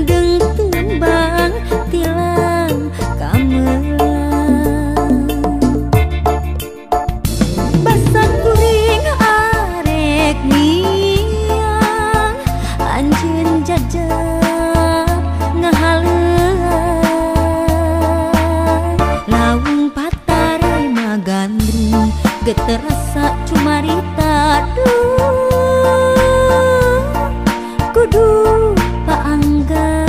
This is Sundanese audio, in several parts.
Ngagalindeng tembang tilang kamelang. Basa kuring arek miang anjeun jajab ngahaleuang. Lawung patare magandrung geter rasa cumarita duh kudu paanggang.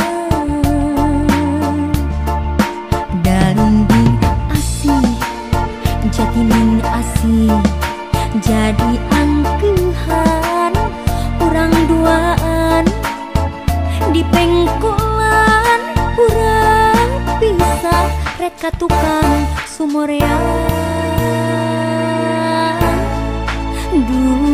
Dalinding asih jatining asih jadi angkehan urang duaan di pengkolan urang pisah reka tukang sumorean. Duh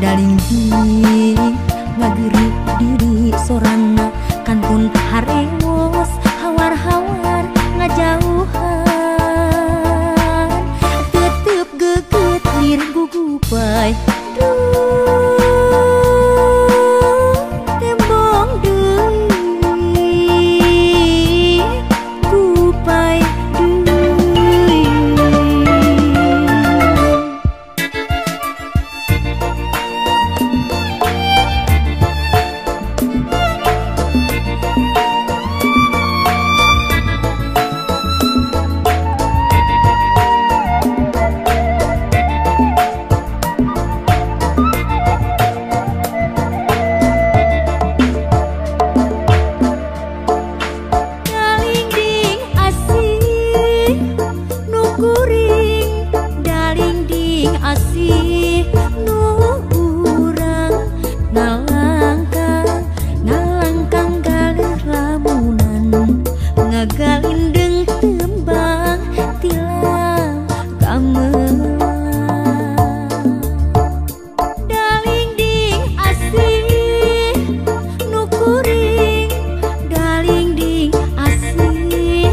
dalinding ngagerik diri sorana kantun harewos hawar-hawar ngajauhan. Tetep geget lir gugupai duh tembong deui gupai deui. Dalinding asih nu kuring, dalinding asih nu urang ngalangkang ngalangkang galeuh lamunan ngagalindeng tembang tilang kamelang. Dalinding asih nu kuring, dalinding asih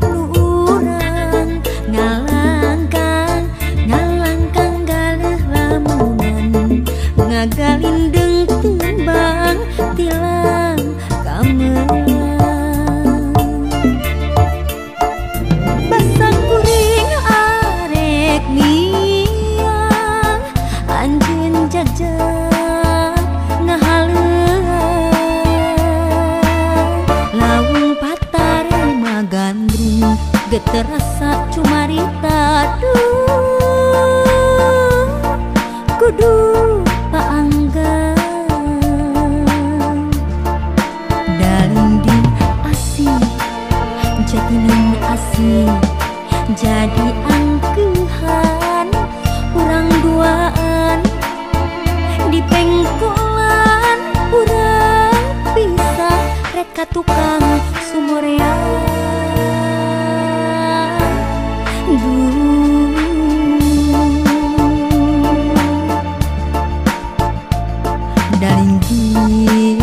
nu urang ngalangkang ngalangkang galeuh lamunan ngagalindeng tembang tilang kamelang. Basa kuring arek miang anjeun jajab ngahaleuang. Lawung patare magandrung geter rasa cumarita duh kudu paanggang. Dalinding asih jatining asih jadi angkehan urang duaan di pengkolan urang pisah reka tukang sumorean. Duh dalinding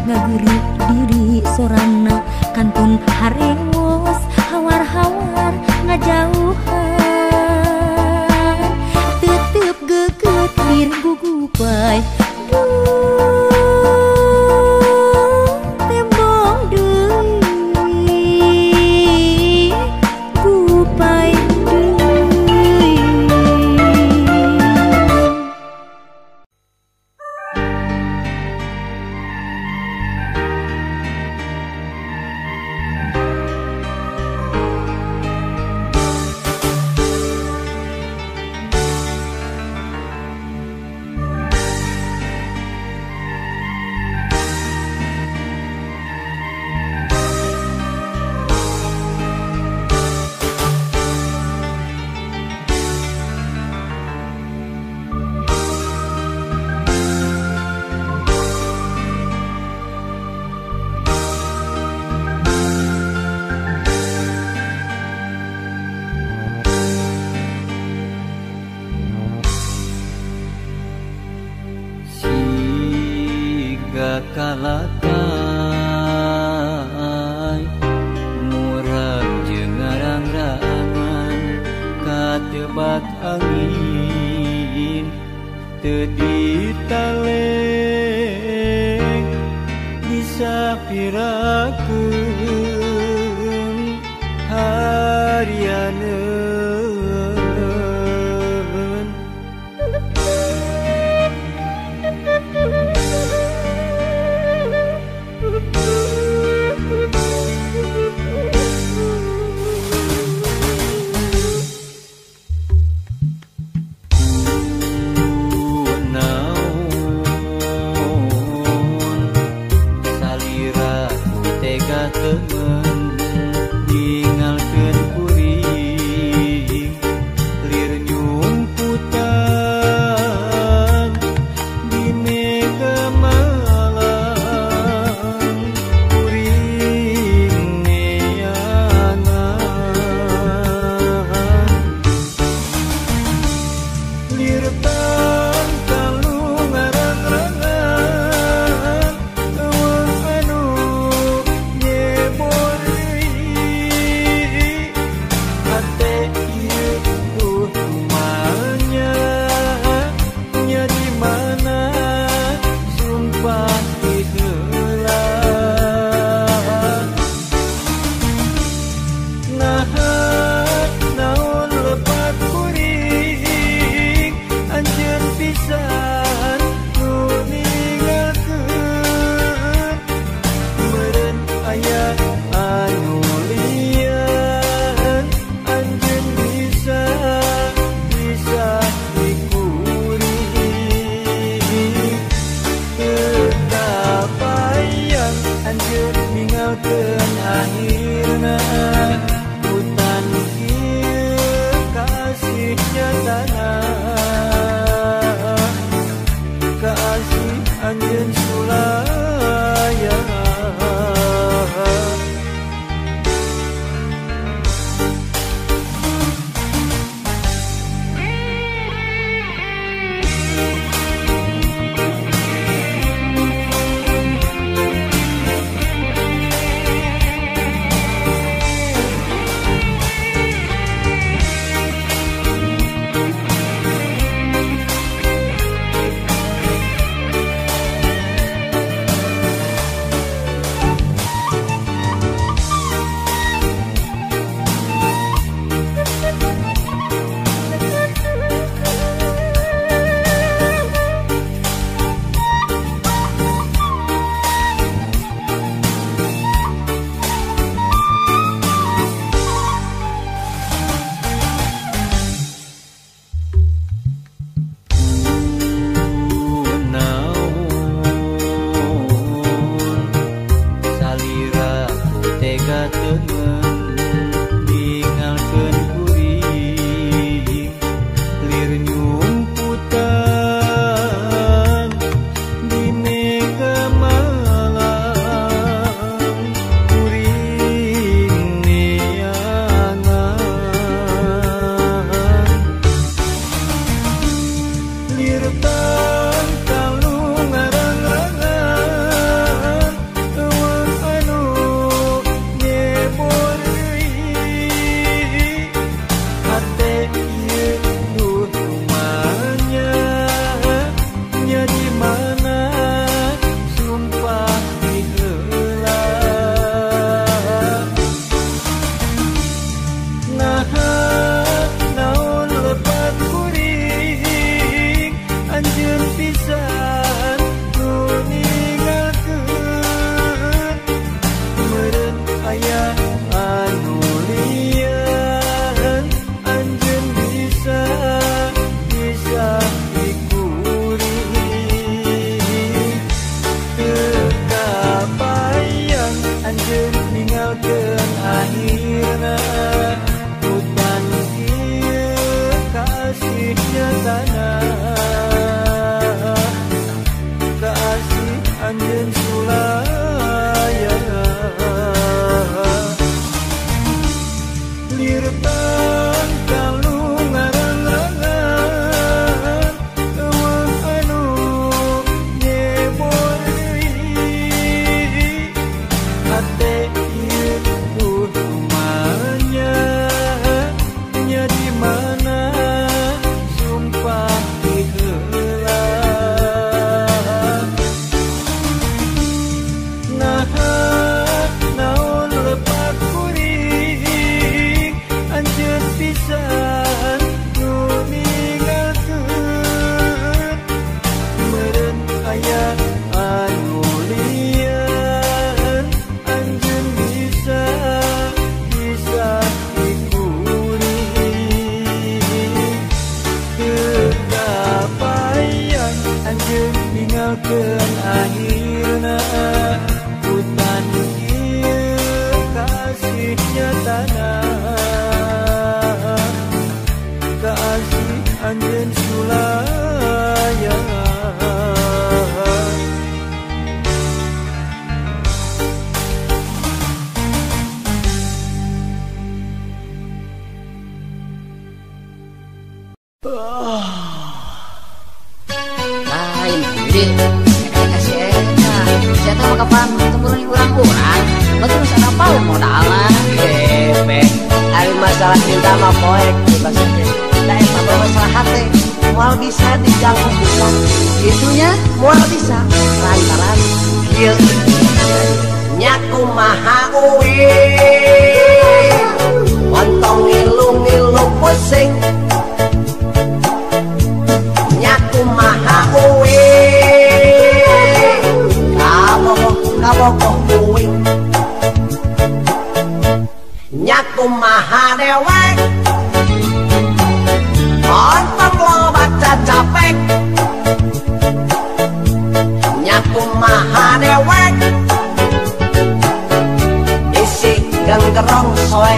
ngagerik diri sorana kantun harewos hawar-hawar ngajauhan. Tetep geget lir gugupai duh tembong deui gupai deui. Siga kalakai murag jeung ngarang-rangan katebak angin teu ditaleng disapirakeun harianeun. Temen ningalkeun kuring lir nyumputan di mega malam kuring neangan lir tangkalu ngarang-rangan eueuh anu Anjeun ninggalkeun akhirna ku tanu ieu kasih nyatana kasih anjeun sulaya. Lain diri kasih eta siapa mah kapan temurun urang-urang batur geus apal modalna bebek ari masalah cinta mah poek bebas teh da eta mah masalah hate moal bisa diganggu gugat kitunya moal bisa lantaran kieu nya kumaha uing montong ngilu-ngilu pusing nya kumaha uing kabogoh uing nya kumaha dewek montong loba cacapek nya kumaha dewek isi genggerong soe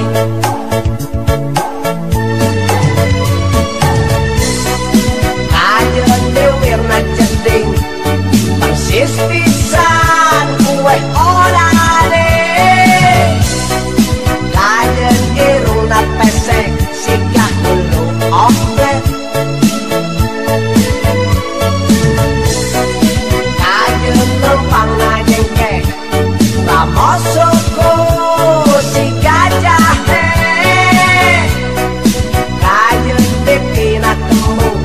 kajeun dewirna jeding persis pisan kue orade kajeun irungna pesek sigah hulu oge kajeun lempangna jengkeh ramos suku si gajahe kajeun pipina tembung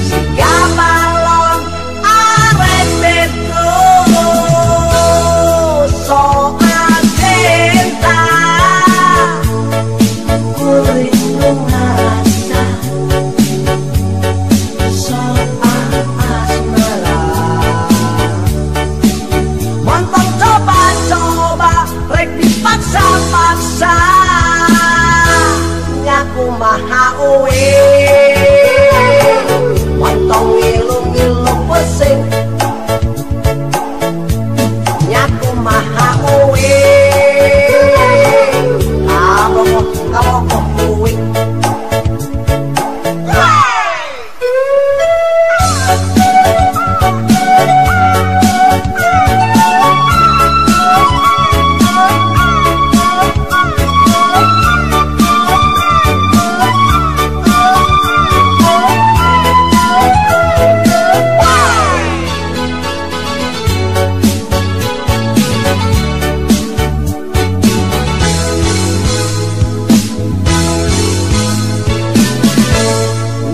siga balon arek betu soal cinta kuring nu ngarasa soal asmara montong coba-coba rek dipaksa-paksa nya kumaha uing montong ngilu-ngilu pusing nya kumaha uing kabogoh kabogoh uing.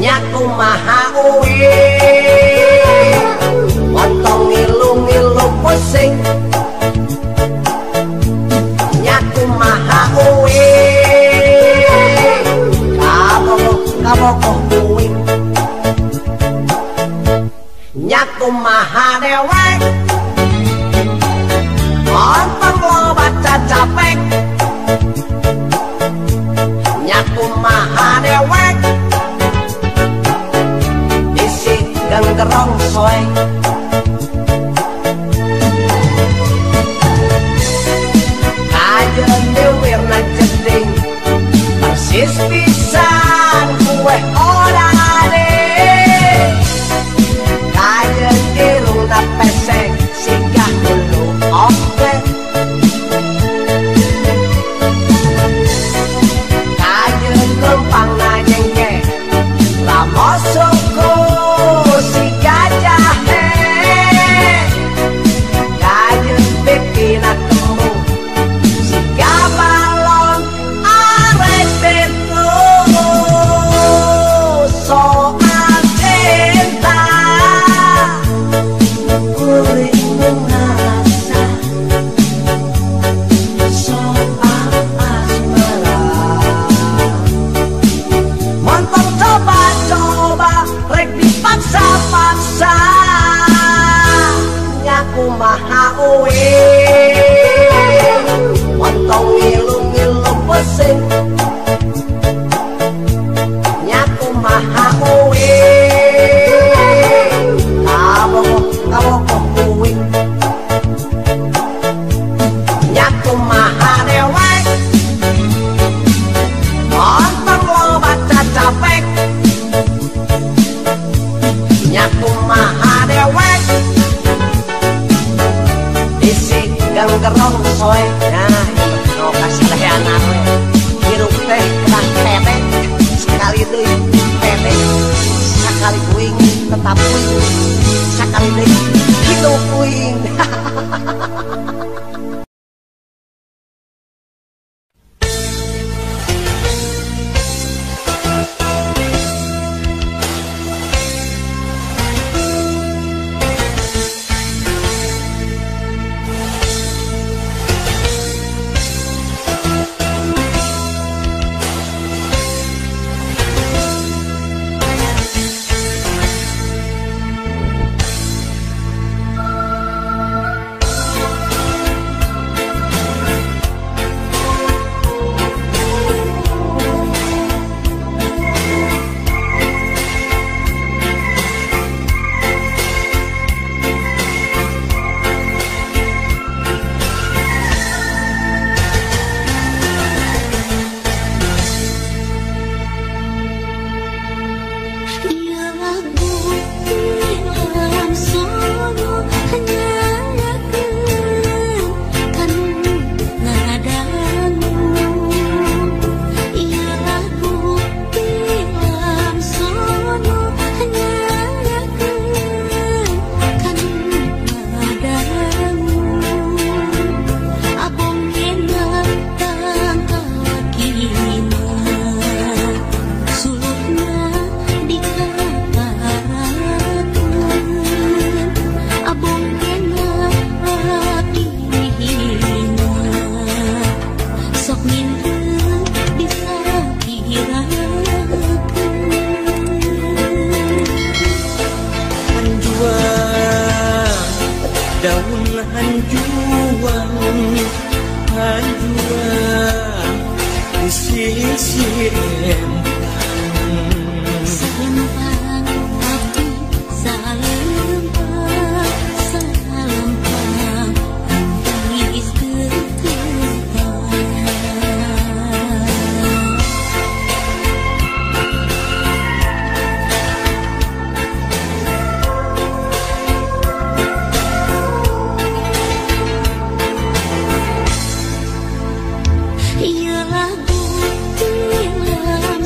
Nya kumaha uing montong ngilu-ngilu pusing nya kumaha uing kabogoh kabogoh uing nya kumaha dewek montong loba cacapek nya kumaha dewek isi genggerong soe kajeun dewirna jeding persis pisan kue orade kajeun irungna pesek sigah hulu oge kajeun lempangna jengkeh ramos suku si gajahe kajeun pipina tembung siga balon arek betu soal cinta kuring nu ngarasa soal asmara montong coba-coba rek dipaksa-paksa nya kumaha uing montong ngilu-ngilu pusing nya kumaha uing Daun hanjuang hanjuang di sisi empang. Salempang abdi salempang salempang geus teu. Ieu lagu ti lam.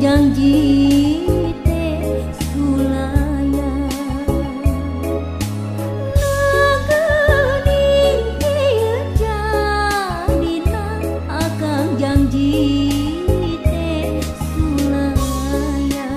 Janji teh sulaya Nageuning ieu jadina akang janji teh sulaya.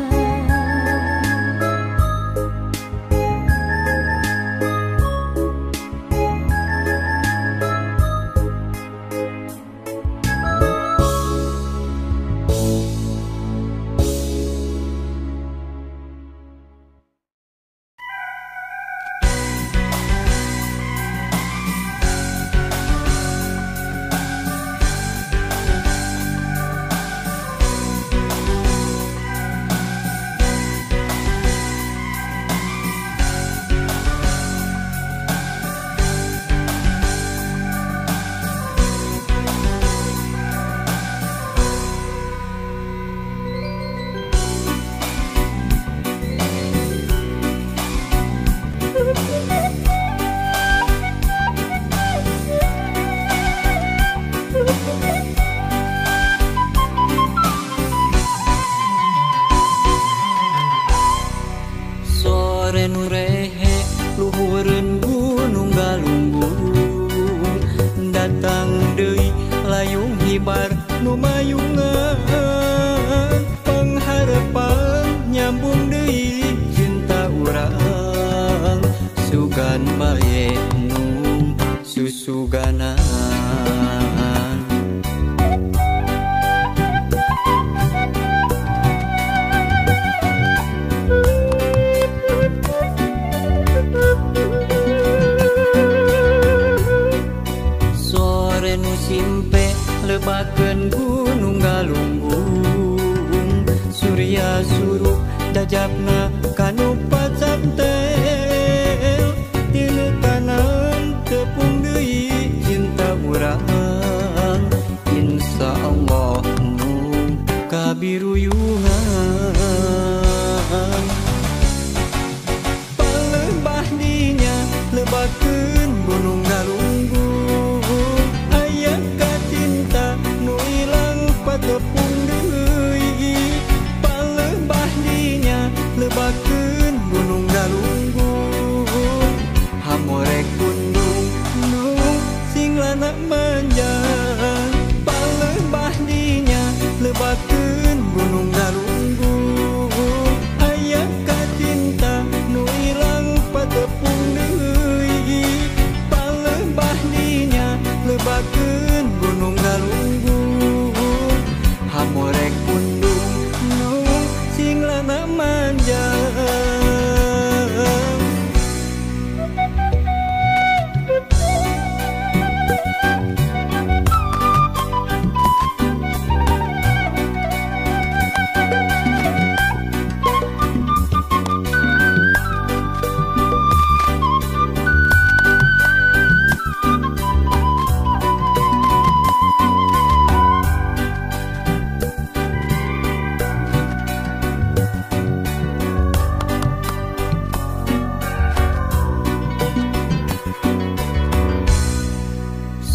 Sore nu rehe luhureun gunung galunggung datang deui layung hibar nu mayungan pangharepan nyambung deui cinta urang sugan bae nu susuganan. Sore nu simpe lebakeun gunung galunggung surya surup dajapna kanu pacantel tinu tanan tepung deui cinta urang insya Allah nu kabiruyungan palembah dinya lebakeun gunung galunggung aya kacinta nu ilang patepung deui palembah dinya lebakeun gunung galunggung hamore kundung nu sing lana manjang palembah dinya lebakeun gunung galunggung aya kacinta nu ilang patepung deui palembah dinya lebakeun gunung galunggung hamore kundung nu sing lana manjang.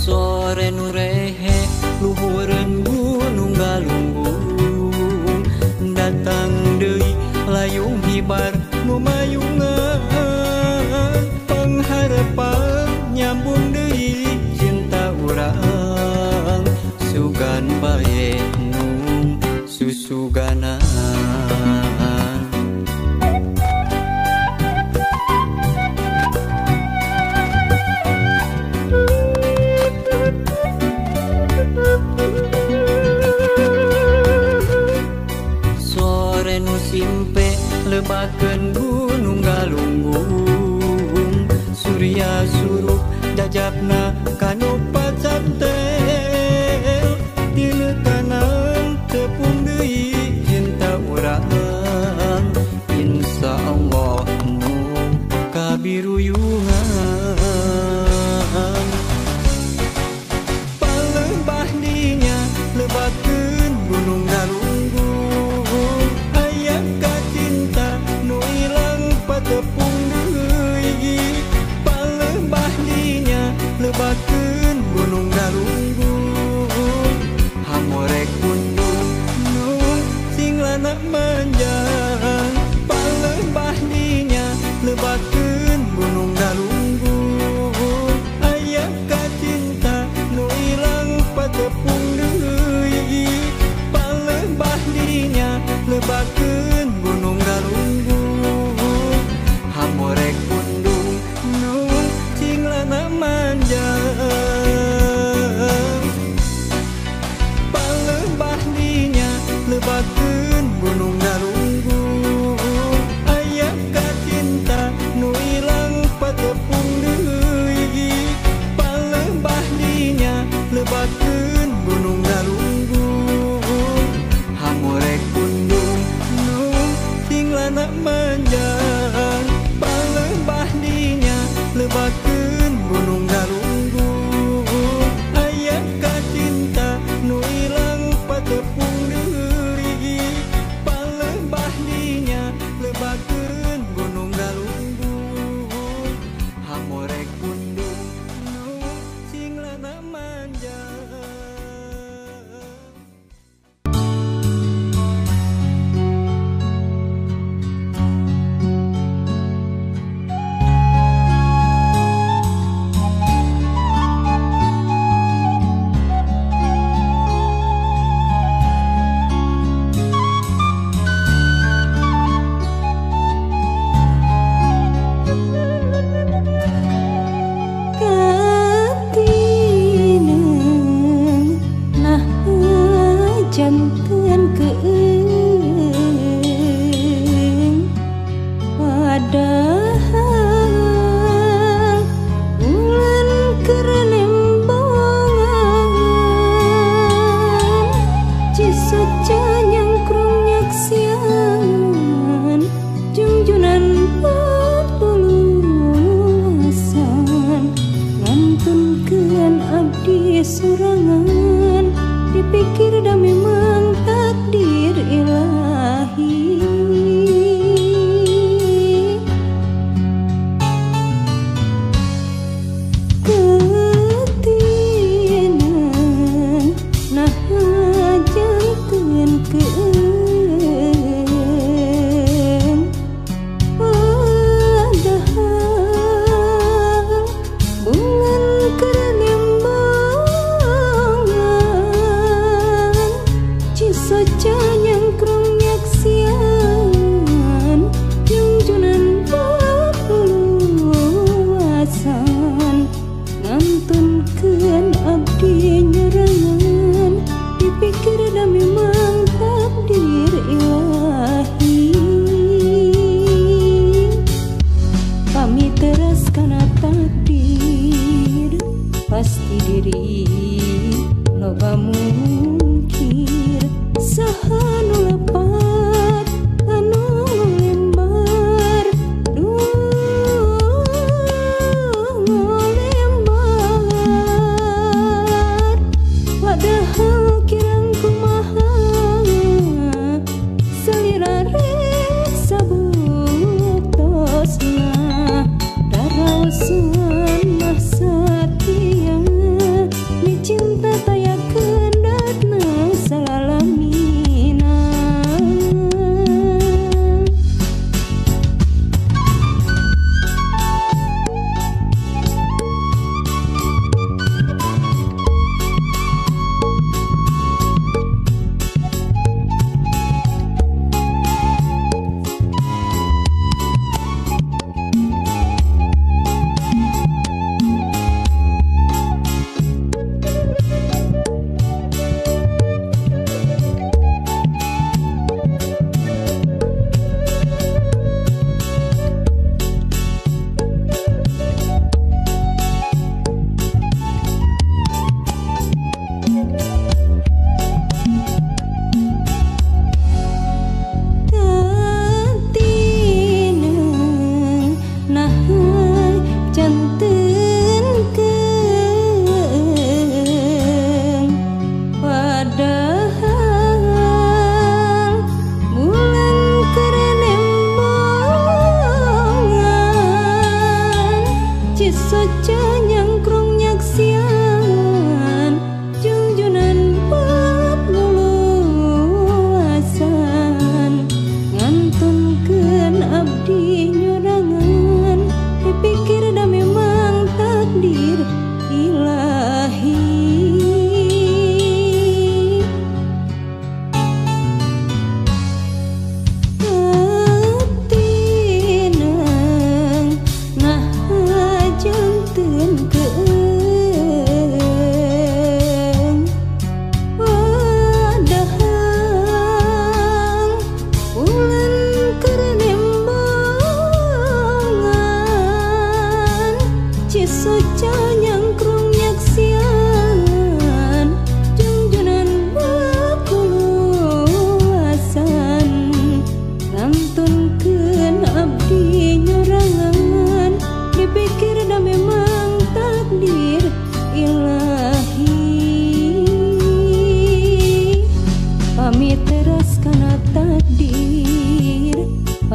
Sore nu rehe luhureun gunung galunggung datang deui layung hibar nu mayungan pangharepan nyambung deui cinta urang sugan bae nu susuganan. Sore nu simpe lebakeun gunung galunggung surya surup dajapna kanu pacantel tinu tanan tepung deui cinta urang insya Allah nu kabiruyungan palembah dinya lebakeun gunung galunggung aya kacinta nu ilang patepung deui palembah dinya lebakeun gunung galunggung. lana manjang palembah dinya lebatkeun gunung galunggung aya ka cinta nu ilang patepung deui palembah dinya lebatkeun gunung galunggung hamorek pundung nu cing lana manjang palembah dinya lebatkeun gunung galunggung aya ka cinta nu ilang patepung deui palembah dinya lebatkeun gunung galunggung hamorek pundung nu cing lana manjang palembah dinya lebatkeun gunung galunggung aya ka cinta nu ilang patepung deui palembah dinya lebatkeun gunung galunggung hamorek pundung nu cing lana manjang. Katineng nah janten keung padahal bulan keur nembongan cisoca nyangkrung nyaksian jungjunan papuluasan ngantunkeun abdi sorangan dipikir da memang takdir ilahi. Ketineng nah janten keung padahal bulan keur nembongan cisoca nyangkrung nyaksian jungjunan papuluasan ngantunkeun abdi nyerangan dipikir da memang takdir ilahi. Pami teras kana takdir pasti diri loba mungkir saha nu lepat anu lembar duh lembar padahal kirang kumaha salira rek sabuktosna daraosan mah satia mi cinta taya kendatna salalamina.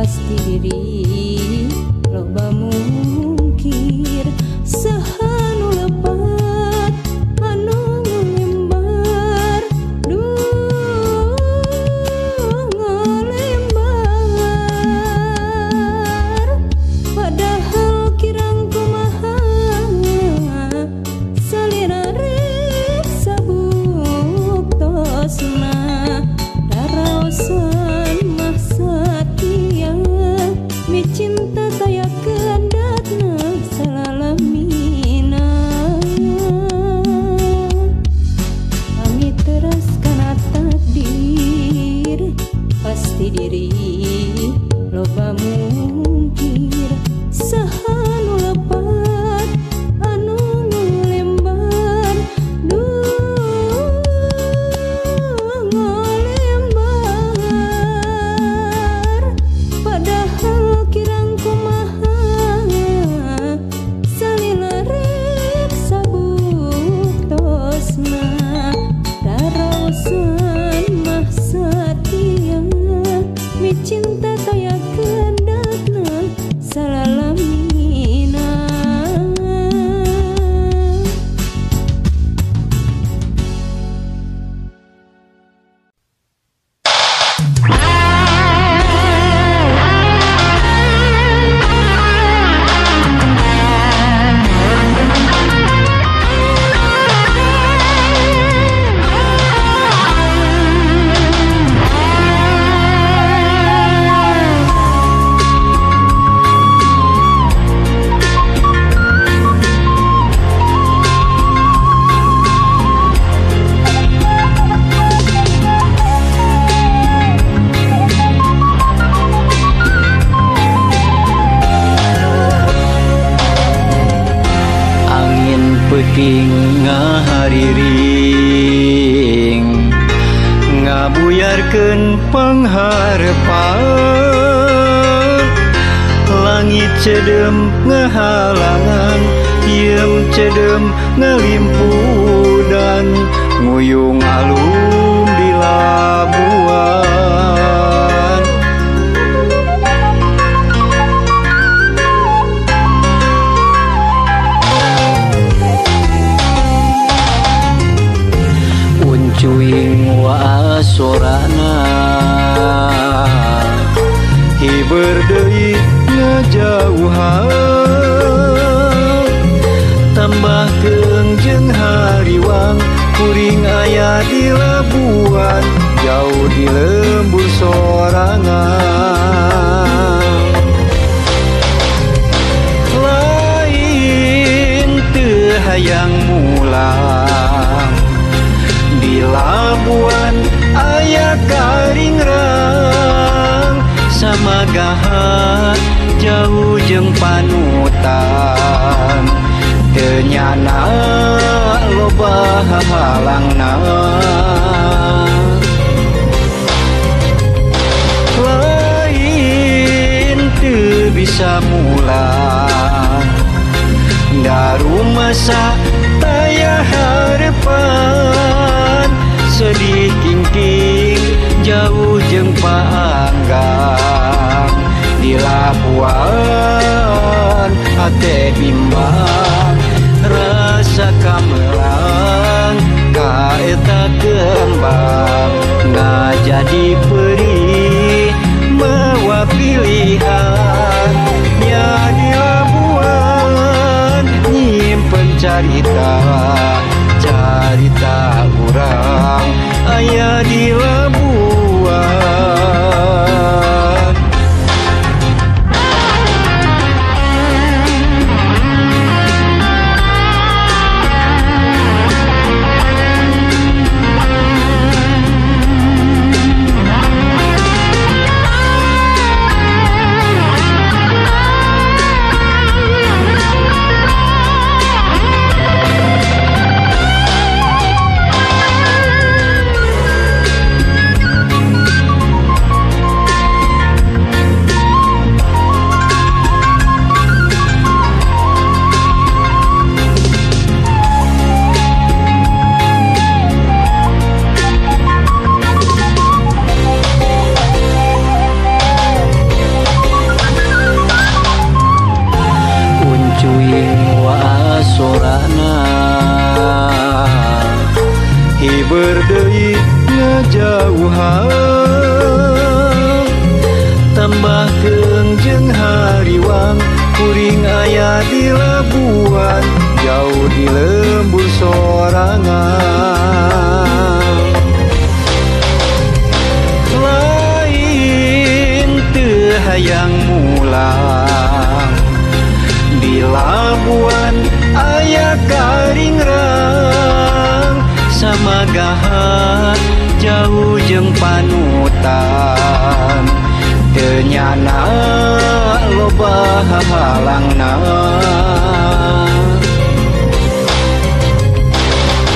Pasti diri loba mungkir saha nu lepat anu ngalembar duh ngalembar padahal kirang kumaha salira rek sabuktosna daraosan mah satia mi cinta taya kendatna salalamina kami teras kana takdir pasti diri loba mungkir saha nu lepat anu ngalembar duh ngalembar padahal kirang kumaha salila rek sabuktosna daraosan mah satia mi cinta taya kendakna salalamina. Angin peuting ngahariring ngabuyarkeun pangharepan langit cedem ngahalangan iem cedem ngalimpudan nguyung alum di Labuan. Uncuing waasorana hiber deui ngajauhan tambah keung jeung hariwang kuring aya di Labuan jauh di lembur sorangan lain teu hayang mulang di Labuan aya karingrang samagahan jauh jeung panutan teu nyana loba hahalangna lain teu bisa mulang darumasa taya harepan sedih kingking jauh jeung paanggang di Labuan hate bimbang rasa kamelang ka eta kembang ngajadi perih mawa pilihan nya di Labuan nyimpen carita carita urang aya di Labuan. Kuring aya di Labuan jauh di lembur sorangan. Lain teu hayang mulang di Labuan aya karingrang samagahan jauh jeung panutan teu nyana loba hahalangna.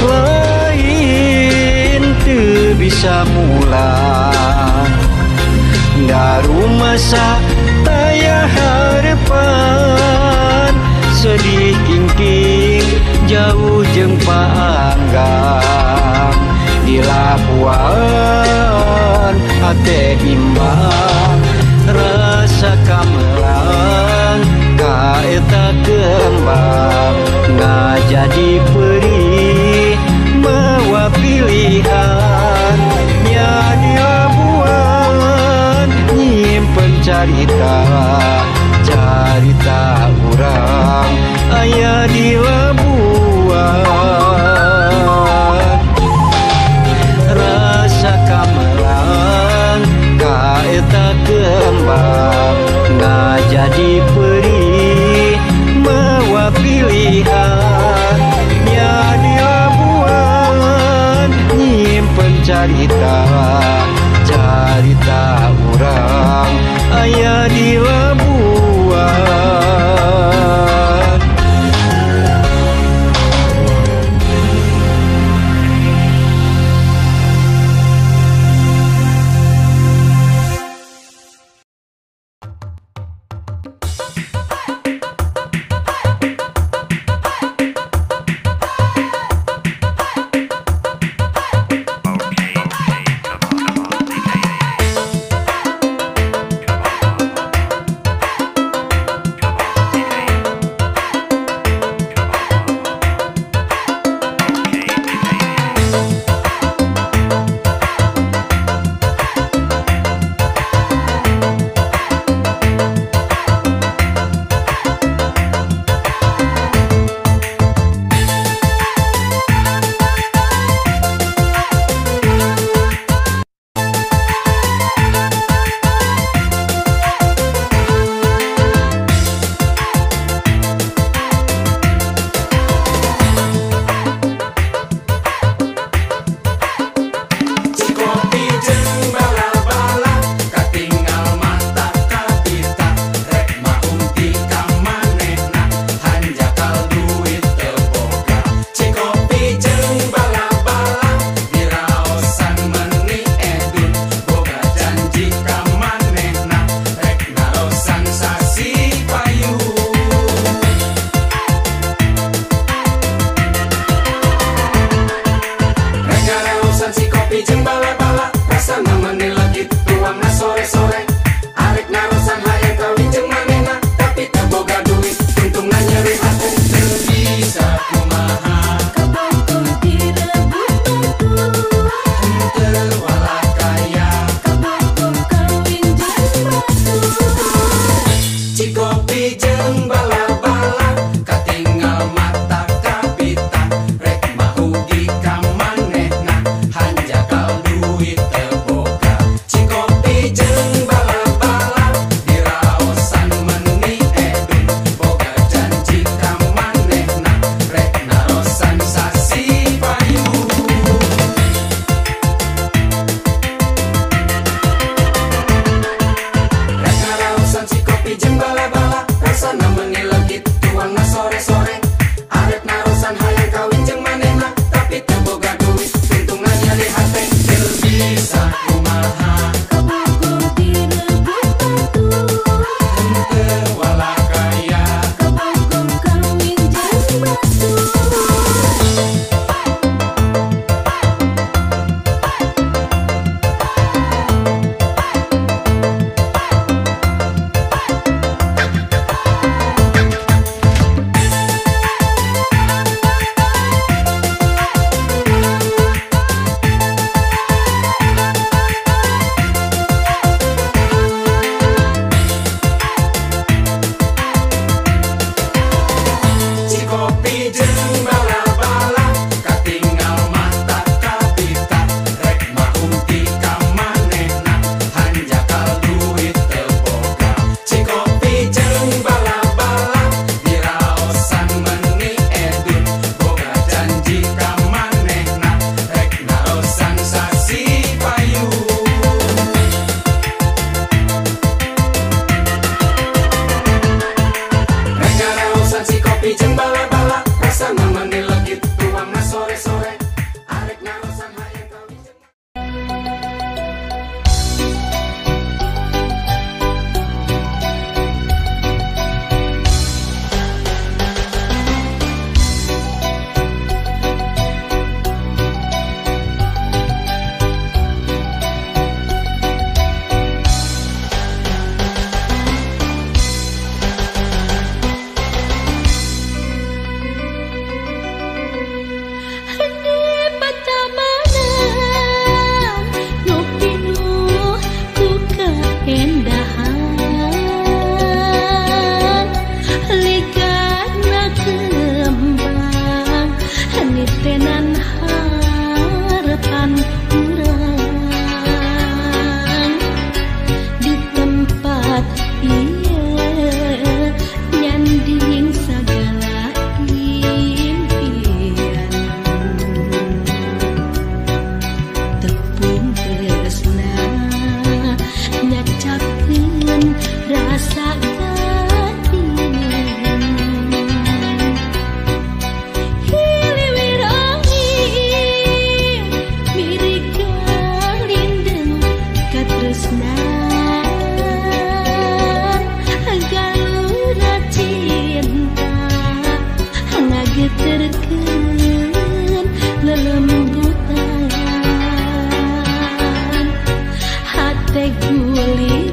Lain teu bisa mulang darumasa taya harepan sedih kingking jauh jeung paanggang di Labuan hate bimbang rasa kamelang ka eta kembang ngajadi perih mawa pilihan nya di Labuan nyimpen carita carita urang aya di Labuan. Rasa kamelang ka eta kembang ngajadi perih mawa pilihan nya di Labuan nyimpen carita carita urang aya di Rasa batin hiliwir angin mirig galindeng katresnan galura cinta ngageterkeun lelembutan hate guling.